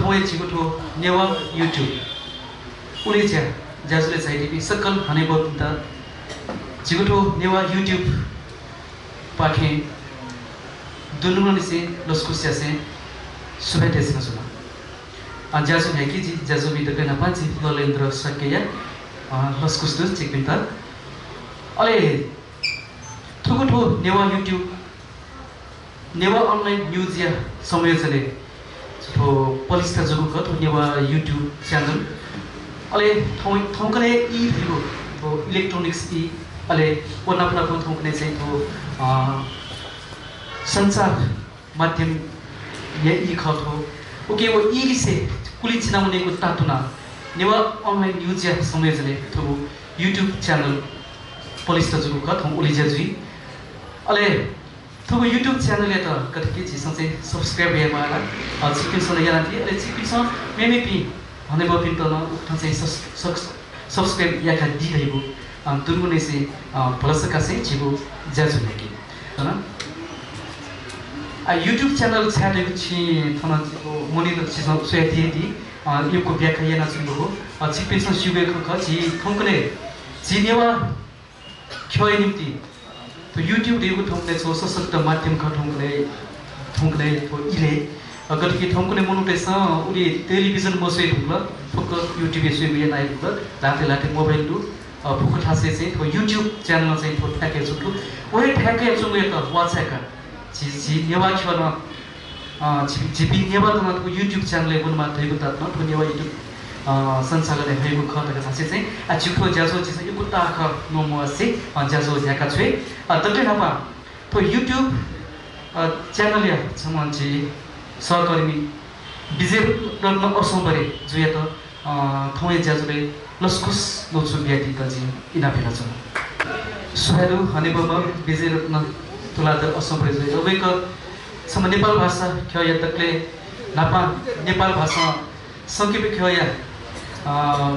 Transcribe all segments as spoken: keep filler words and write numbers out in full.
वय् झीगु थ्व नेवाः YouTube उलेज्या ज्याझ्वलय् झायादीपिं सकल हनेबहःपिन्त झीगु थ्व नेवाः YouTube पाखें दुनुगलंनिसें लसकुस यासें सुभाय् देछानाच्वना। अ, ज्याझ्वः न्ह्याइपुसे जि ज्याझ्वःमि दकलय् न्हापां जि ललेन्द्र शाक्यया, अ, लसकुस दु छिकपिन्त। अले थुगु थ्व नेवाः YouTube नेवाः online news या संयोजनय् थ्व पलिस्था जूगु खः थ्व नेवाः YouTube channel। अले थौं, थौंकन्हय् ई धइगु थ्व electronics ई, अले व नाप नापं थौंकन्हय् चाहिँ थ्व, अ, सञ्चार माध्यमया ई खः थ्व। उकिं व ई लिसे कुलि चिनावनेगु तातुना नेवाः online news या संयोजनय् थुगु YouTube channel पलिस्था जूगु खः थौं उलेज्या जुइ। अले थुगु YouTube channel यात गथे कि झीसं चाहिँ subscribe यायेमाः ला, अ, छिकपिन्सं नं यानादी, अले छिकपिन्सं मेमेपिं हनेबहःपिन्त नं उकथं चाहिँ सस-, सस-, subscribe याकादी धइगु, अ, दुनुगलंनिसें, अ, भलसा कासें झीगु ज्याझ्वः न्ह्याके। अन, आ, YouTube channel छाय् धइगु छिं थन मनूत छिसं स्वयादी हे दी, अ, यक्व व्याख्या यानाच्वंगु हो। अ, छिकपिन्सं स्यूगु हे खँ खः, झी थौंकन्हय् झी नेवाः ख्यःया निंतिं थ्व YouTube धइगु थौंकन्हय् छगू सशक्त माध्यम खः थौंकन्हय्, थौंकन्हय् थ्व इलय्। अ, गथे कि थौंकन्हय् मनूतय्सं उलि television मस्वये धुंकल, फुक्क YouTube-य् स्वयेगु यानाः धुंकल, ल्हातय् ल्हातय् mobile दु, अ, फुक्क थासय् चाहिँ थ्व YouTube channel चाहिँ थ्व थाय्‌काच्वंगु दु। व हे थाय्‌काच्वंगु यात वाःछाय्‌काः झी, झी नेवाः ख्यलं अ, झी, झीपिं नेवाःत नं थ्व YouTube channel-य् वनेमाः धइगु तातुना थ्व नेवाः YouTube, अ, सञ्चालनय् हइगु खः धकाः धासें चाहिँ, आ, झीगु थ्व ज्याझ्वः झीसं यक्व ताःहाकः न्ववासें, अ, ज्याझ्वः न्ह्याका छ्वये। अ, दकलय् न्हापां थ्व YouTube, अ, channel-या छम्ह झी सहकर्मी विजयरत्न असंबरे जुयात अ, थौंया ज्याझ्वलय् लसकुस न्वचु बियादीत जिं इनाप यानाच्वना। सुभाय् दु हनेबहःम्ह विजयरत्न तुलाधर असंबरे जुयात। वय्‌कः छम्ह नेपाल भाषा ख्यःया दकलय् न्हापां नेपाल भाषां संकिपा ख्यःया, अ,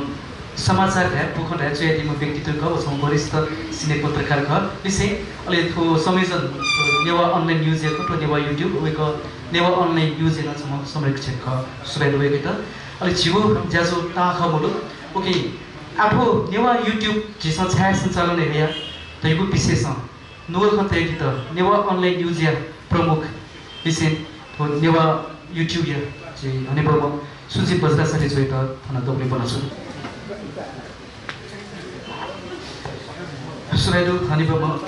समाचार धाये, बुखँ धाये च्वयादीम्ह व्यक्तित्व खः। व छम्ह वरिष्ठ senior पत्रकार खः। लिसें अले थ्व संयोजन, थ्व नेवाः online news-या खः, थ्व नेवाः YouTube, वय्‌कः नेवाः online news-या नं छम्ह संरक्षक खः। सुभाय् दु वय्‌कःयात। अले झीगु ज्याझ्वः ताःहाकः मदु। OK, आः थ्व नेवाः YouTube झीसं छाय् सञ्चालन याये धइगु विषयसं नुगः खँ तयादीत नेवाः online news-या प्रमुख लिसें थ्व नेवाः YouTube-या झी हनेबहःम्ह सुजित बज्राचार्य जुयात थन दबुलिइ ब्वनाच्वना। सुभाय् दु हनेबहःम्ह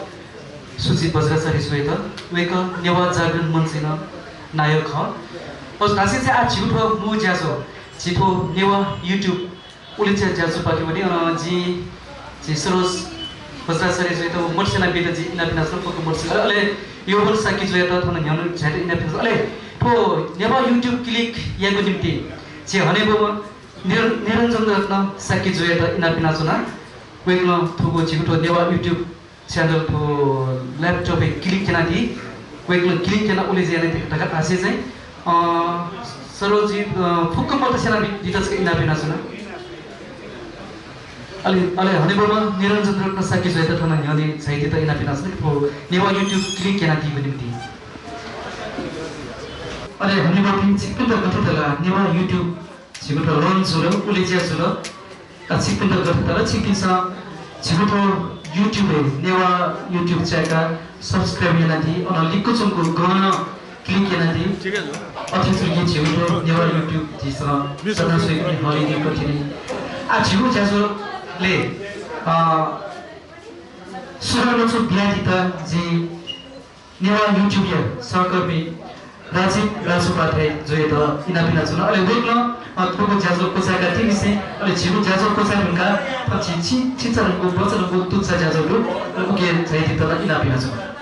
सुजित बज्राचार्य जुयात। वय्‌कः नेवाः जागरण मञ्चया नं नायः खः। अझ धासें चाहिँ आः झीगु थ्व मू ज्याझ्वः, झी थ्व नेवाः YouTube उलेज्या ज्याझ्वःपाखे वने। अन जिं झी सरोज बज्राचार्य जुयात व मोटरसाइकल बीत जिं इनाप यानाच्वना, फुक्क मोटरसाइकल। अले योभल शाक्य जुयात थन न्ह्यःने झायेत इनाप यानाच्वना। अले थ्व नेवाः YouTube click यायेगु निंतिं झी हनेबहःम्ह निर-, निरञ्जन रत्न शाक्य जुयात इनाप यानाच्वना। वय्‌कलं थुगु झीगु थ्व नेवाः YouTube channel थ्व laptop-य् click यानादी। वय्‌कलं click यानाः उलेज्या यानादी धकाः धासें चाहिँ, अ, सरोजी, अ, फुक्क मोटरसाइकल बी-, बीत छकः इनाप यानाच्वना। अले, अले हनेबहःम्ह निरञ्जन रत्न शाक्य जुयात थन न्ह्यःने झायादीत इनाप यानाच्वना। थ्व नेवाः YouTube click यानादीगु निंतिं। अले हनेबहःपिं छिकपिन्त गथे धकाः नेवाः YouTube झीगु थ्व launch जुल, उलेज्या जुल। का छिकपिन्त गथे धकाः छिकपिन्सं झीगु थ्व YouTube-य् नेवाः YouTube चाय्‌काः subscribe यानादी, अन लिक्क च्वंगु गं नं click यानादी। अथे जुयाः झीगु थ्व नेवाः YouTube झीसं सदां स्वइपिं हलिं निकथि नि। आः झीगु ज्याझ्वलय्, अ, सुभाय् न्वचु बियादीत जिं नेवाः YouTube-या सहकर्मी राजीव राजोपाध्याय जुयात इनाप यानाच्वना। अले वय्‌कलं, अ, थुगु ज्याझ्वः क्वचाय्‌कादीनिसें, अले झीगु ज्याझ्वः क्वचाये धुंकाः थन झी छि-, छिचाधंगु, बचाधंगु तुच्चा ज्याझ्वः दु, अले उकी झायादीत नं इनाप यानाच्वना।